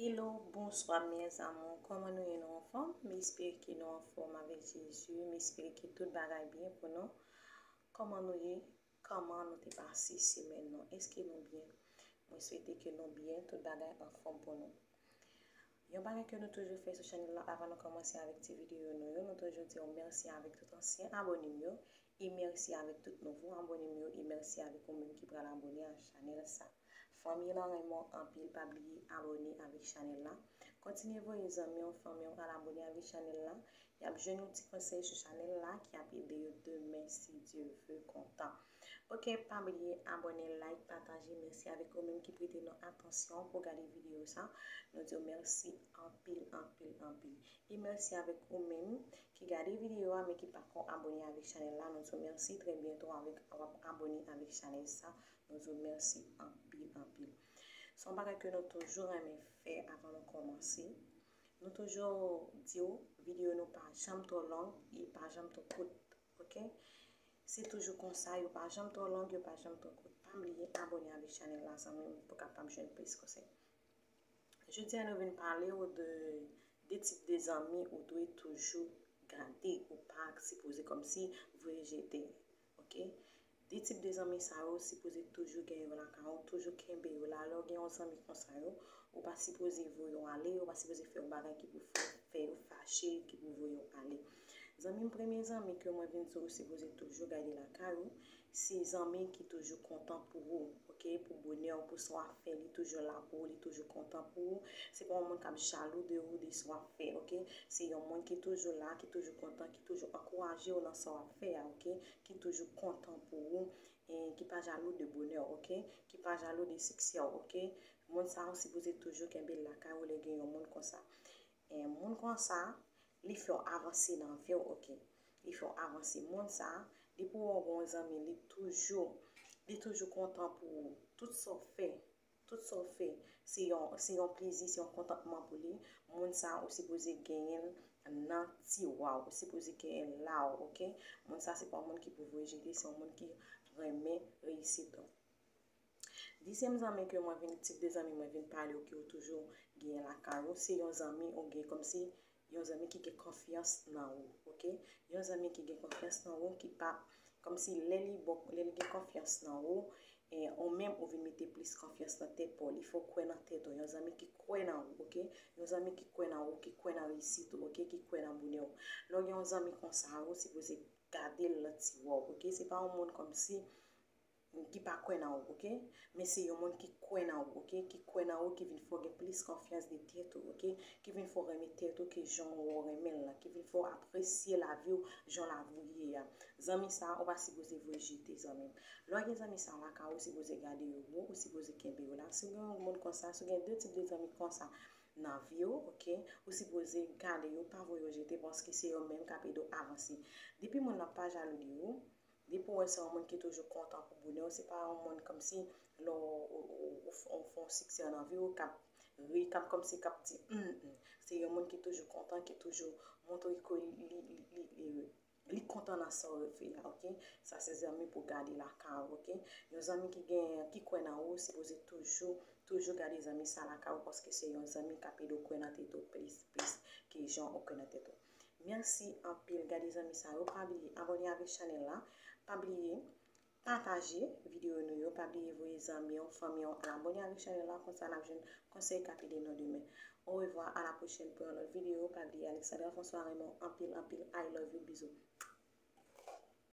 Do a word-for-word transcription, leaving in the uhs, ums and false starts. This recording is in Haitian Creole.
Hello, bonsoir mes amours. Kòman nou ye, nou anfòm? M espere ke nou anfòm avèk Jezi. M espere ke tout bagay byen pou nou. Kòman nou ye? Kòman nou te pase semèn nou? Èske nou byen? Mwen swete ke nou byen, tout bagay anfòm pou nou. Yon bagay ke nou toujou fè sou chanèl la, avan nou kòmanse avèk ti videyo nou yo, nou toujou di w mèsi avèk tout ansyen abòne m yo, e mèsi avèk tout nouvo abòne m yo, e mèsi avèk ou menm ki pral abòne a chanèl sa. Fanmi lan renmen w anpil, pa bliye abòne avèk chanèl la. Kontinye voye zanmi w, fanmi w al abòne avèk chanèl la. Y ap jwenn yon ti konsèy sou chanèl la ki ap ede yo demen, si Dye vle kontan. Ok, pa bliye abòne, like, pataje. Mèsi avèk ou menm ki prete nou atansyon pou gade videyo sa. Nou di w mèsi anpil, anpil, anpil. E mèsi avèk ou menm ki gade videyo a, men ki pako abòne avèk chanèl la. Nou di w mèsi, trè byento avèk, w ap abòne avèk chanèl sa. Nou di w mèsi anpil, anpil. Se yon bagay ke nou toujou renmen fè avan nou kòmanse. Nou toujou di w videyo nou pa janm twò long, e pa janm twò kout, ok? Se toujou konsa, yo pa janm twò long, yo pa janm twò kout. Pa bliye abòne avèk chanèl la, zanmi m, pou w kapab jwenn plis konsèy. Jodi a, nou vin pale w de de tip de zanmi ou dwe toujou gade, ou pa sipoze kòmsi voye jete, ok? De tip de zanmi sa yo, sipoze toujou gen yo lakay ou, toujou kenbe yo la. Lè w gen yon zanmi konsa yo, ou pa sipoze voye yo ale, ou pa sipoze fè yon bagay ki pou fè, fè yo fache, ki pou voye yo ale. Zanmi m, premye zanmi ke mwen vin di w sipoze toujou gade lakay ou, se zanmi ki toujou kontan pou ou, ok? Pou bonè w, pou sa w ap fè, li toujou la pou ou, li toujou kontan pou ou. Se pa yon moun k ap jalou de ou, de sa w ap fè, ok? Se yon moun ki toujou la, ki toujou kontan, ki toujou ankouraje w nan sa w ap fè a, ok? Ki toujou kontan pou ou, e ki pa jalou de bonè w, ok? Ki pa jalou de siksè w, ok? Moun sa a, ou sipoze toujou kenbe l lakay ou lè gen yon moun konsa. E moun konsa, li fè w avanse nan vi w, ok? Li fè w avanse. Moun sa, depi w wè w gen yon zanmi, li toujou, li toujou kontan pou ou. Tout sa w fè, tout sa w fè, se yon, se yon plezi, se yon kontantman pou li. Moun sa, ou sipoze genyen l nan tiwa w. Ou sipoze genyen l la w, ok? Moun sa, se pa yon moun ki pou voye jete, se yon moun ki renmen reyisit ou. Dezyèm zanmi ke mwen vin, tip de zanmi mwen vin pale w ke w toujou genyen lakay ou, se yon zanmi ou gen kòmsi yon zanmi ki gen konfyans nan ou, ok? Yon zanmi ki gen konfyans nan ou, ki pa, kòmsi lè li bon, lè li gen konfyans nan ou, e ou menm ou vin mete plis konfyans nan tèt pa w, li fè w kwè nan tèt ou, yon zanmi ki kwè nan ou, ok? Yon zanmi ki kwè nan ou, ki kwè nan reyisit ou, ok? Ki kwè nan bonè w. Lè w gen yon zanmi konsa, ou sipoze gade l nan tiwa w, ok? Se pa yon moun kòmsi ki pa kwè nan ou, ok? Men se yon moun ki kwè nan ou, ok? Ki kwè nan ou, ki vin fè w gen plis konfyans de tèt ou, ok? Ki vin fè w renmen tèt ou ke jan w renmen l lan, ki vin fè w apresye lavi w jan lavi w ye a. Zanmi sa a, ou pa sipoze voye jete, zanmi m. Lè w gen zanmi sa a lakay ou, ou sipoze gade yo bon, ou sipoze kenbe yo la. Si w gen yon moun konsa, si w gen de tip de zanmi konsa nan vi w, ok? Ou sipoze gade yo, pa voye yo jete, paske se yo menm k ap ede w avanse. Depi moun nan pa jalou de ou, depi w wè se yon moun ki toujou kontan pou bonè w, se pa yon moun kòmsi lè w, w, w, w, w fè yon siksè nan vi w, k ap ri, k ap kòmsi k ap di, hmm, hmm. Se yon moun ki toujou kontan, ki toujou montre ke li, li, li, li, li, li kontan nan sa w fè a, ok? Sa se zanmi pou gade lakay ou, ok? Yon zanmi ki gen, ki kwè nan ou, sipoze toujou, toujou gade zanmi sa lakay ou, paske se yon zanmi k ap ede w kwè nan tèt ou plis, plis ke jan ou kwè nan tèt ou. Mèsi anpil, gade zanmi sa yo. Pa bliye abòne avèk chanèl la. Pa bliye pataje videyo nou yo. Pa bliye voye zanmi w, fanmi w al abòne avèk chanèl la. Konsa n ap jwenn konsèy k ap ede nou demen. Orevwa, a la pwochèn pou yon lòt videyo. Pa bliye Alexandra François renmen w anpil, anpil. I love you, bizou.